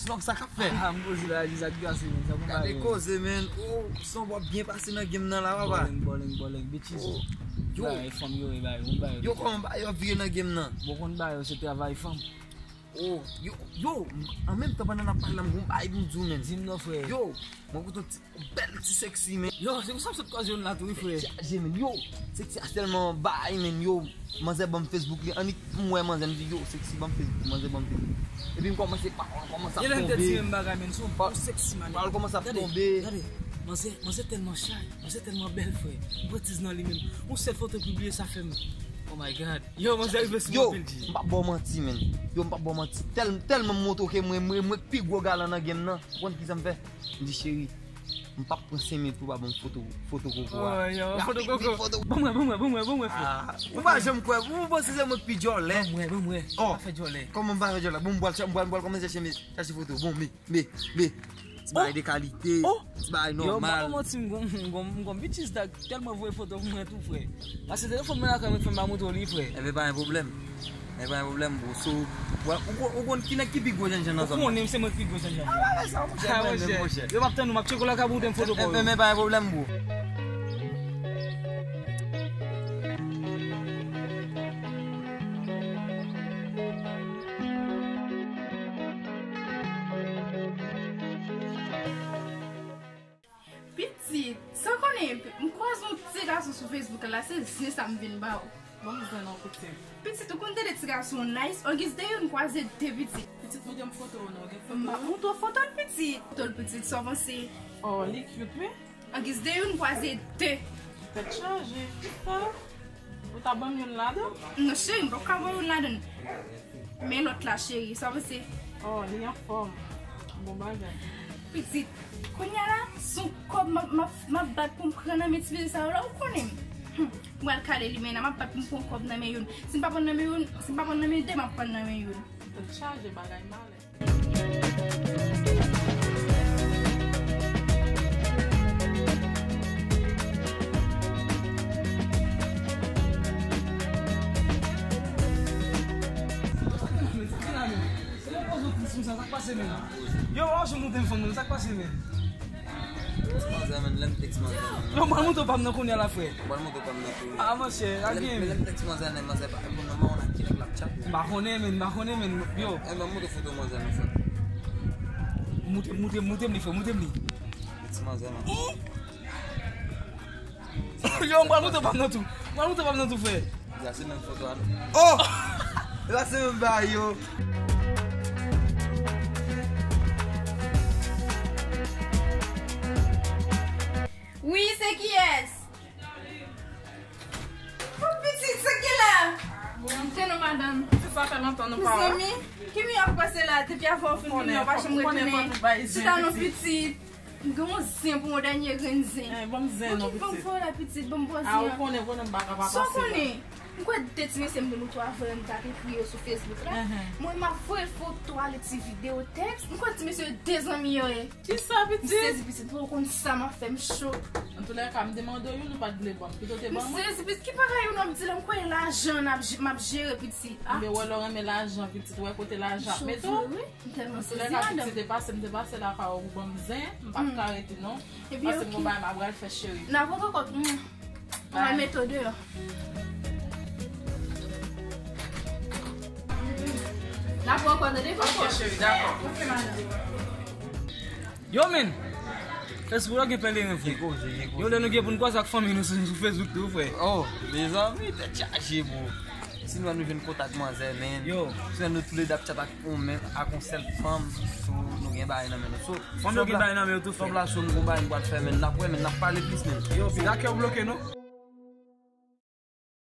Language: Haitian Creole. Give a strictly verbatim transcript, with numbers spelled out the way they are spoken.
Donk sa k ap fèt? Ah, m poze la, Jezi ak glase, men, sa pou m pale. Gade koze, men. Oh, san w ap byen pase nan game nan la, papa. Bòlèng, bòlèng, bòlèng, bitches. Oh, yo. Bagay fanm yo ye, bagay, yon bagay. Yo, kòman bagay yo vire nan game nan? Bon, konn bagay yo, se travay fanm. Oh, yo, yo, an menm tan pandan n ap pale la, m gon bagay pou m di w, men. Di m non, frè. Yo, mwen kontan ti Bèl ti sexy, men. Yo, se pou sa m sot kwaze youn la tou, wi, frè. Chaje, men. Yo, sexy a tèlman bay, men. Yo, manzè ban m Facebook li. Annik m wè manzè, m di, yo, sexy ban m Facebook, manzè ban m Facebook. Epi m kòmanse pawòl, kòmanse ap tonbe. Gen lè m te di menm bagay, men, sou bon sexy, man. Pawòl kòmanse ap tonbe. Gade, manzè, manzè tèlman chay, manzè tèlman bèl, frè. M pran tiz nan li menm. Yon sèl foto pibliye, sa fè m, oh my God. Yo, manzè rive sou mwen anpil, G. M p ap ba w manti, men. Yo, m p ap ba w manti. Tèl-, tèlman m montre w ke mwen, mwen, mwen k pi gwo galan nan game nan. Ou konn kisa m fè? M di, cheri, m p ap pran senk minit pou w pa ban m foto, foto koko a. Oh, yo, foto koko. Ban mwen, ban mwen, ban mwen, ban mwen, frè. Ah, ou pa janm kwè, ou panse se mwen k pi djòlè? Ban mwen, ban mwen. Oh. Pa fè djòlè. Kòman m pa fè djòlè? Bon, m pral, m pral, m pral kòmanse chache, chache foto. Bon, men, men, men. Ti bagay de kalite, ti bagay nòmal. Yo, m pa manti, m gon, m gon, m gon bitches tag tèlman voye foto pou mwen tou, frè. Pase telefòn mwen lakay mwen, fè m pa montre w li, frè. Enben, pa gen pwoblèm. Men pa gen pwoblèm, bro. So, ou, ou, ou konn ki nèg ki pi gwo jènjan nan zòn nan? Ou konnen se mwen ki pi gwo jènjan. Ah, pa fè sa, monchè, mwen menm, monchè. Yo, m ap tann ou, m ap tcheke w lakay pou w te m foto pa w. Men, men pa gen pwoblèm, bro. Pitit, sa w konnen, m kwaze yon ti gason sou Facebook la, se zen sa m vin ba w. Ban m zen non, pitit. Pitit, ou konn tande ti gason nice, angiz de youn kwaze de pitit. Pitit, montre m foto w non, gen foto w? M ap montre w foto l, pitit. Foto l, pitit, sa w panse? Oh, li cute, wi. Angiz de youn kwaze de. Tèt chaje, kisa? Ou ta ban m youn ladan? Non, cheri, m pap ka ba w youn ladan. Men lòt la, cheri, sa w panse? Oh, li anfòm. Bon bagay. Pitit, kounye a la, se yon kòb m ap, m ap, m ap bat pou m pran nan men ti mesye sa yo la, ou konnen m. Hmm, m pral kale li, men m ap bat pou m pran kòb nan men youn. Si m pa pran nan men youn, si m pa pran nan men de, m ap pran nan men youn. Tèt chaje, bagay malè. Yo, w ap jwenn nou telefòn nan, sa k pase, men? Tèks manzè, men, lè m tèks manzè, men. Non, mwen montre w pa m nan kounye a la, frè. Mwen montre w pa m nan kounye a. Ah, monchè, a gen. Men lè m tèks manzè, men manzè pa reponn nan, mwen wè ki nèg l ap tchat, men. M pa konnen, men, m pa konnen, men, yo. E, men montre foto manzè, men, frè. Montre, montre, montre m li, frè, montre m li. Tèks manzè, men. Yo, m pral montre w pa m nan tou. M pral montre w pa m nan tou, frè. Sa se menm foto a, non? Oh! Sa se menm bagay yo. Wi, se kiyès? Oh, pitit, sa ki la? Bon, antre non, madanm. Se sa fè lontan nou pa wè. Mezanmi, ki mirak pase la, depi avè w fin vini, w pa janm retounen. Chita non, pitit. M gen yon zen pou yon dènye grenn zen. Eh, ban m zen non, pitit. Ban m fè w la, pitit, ban m pran zen an. Ah, ou konnen, konnen m pa ka pa pase la. Sa w konnen? M kwè de ti mesye m te montre w avè m t ap ekri yo sou Facebook la. Mwen, m ap voye foto ale ti videyo tèks. M kwè ti mesye yo de zanmi yo ye. Kisa, pitit? M sezi, pitit, pou w konn sa m ap fè, m cho. Antoulèka, m te mande w youn, ou pa t vle ban m. Pito te ban mwen. M sezi, pitit, ki bagay youn w ap di la? M kwè lajan n ap j-, m ap jere, pitit. Ah. Ebyen, wè lè w renmen lajan, pitit, wè kote lajan ap mete w. M tèlman sezi, madanm. Antoulèka, pitit, te pase, m te pase lakay ou pou ban m zen, m pa t ka rete non. Ebyen, oke. Pase m gon bagay m ap pral fè, cheri. N ap rankontre. Mwen mete w deyò. N ap rankontre, tande, kòkò. Oke, cheri, dakò. Oke, madanm. Yo, men! Fèsbou la gen pèleren, frè. Gen koze, gen koze. Yo, lè nou gen pou n kwaze ak fanmi nou sou, sou Facebook tou, frè. Oh, mezanmi, tèt chaje, bro. Si nou wè nou jwenn kontak manzè, men. Yo. Si nou wè nou toulède ap tchat ak yon men, ak yon sèl fanm, so, nou gen bagay nan men nou. So, fanm yo gen bagay nan men yo tou, frè. Sòm la, so, nou gon bagay nou pral fè, men. N ap wè, men, n ap pale plis, men. Yo, pita kè w bloke nou.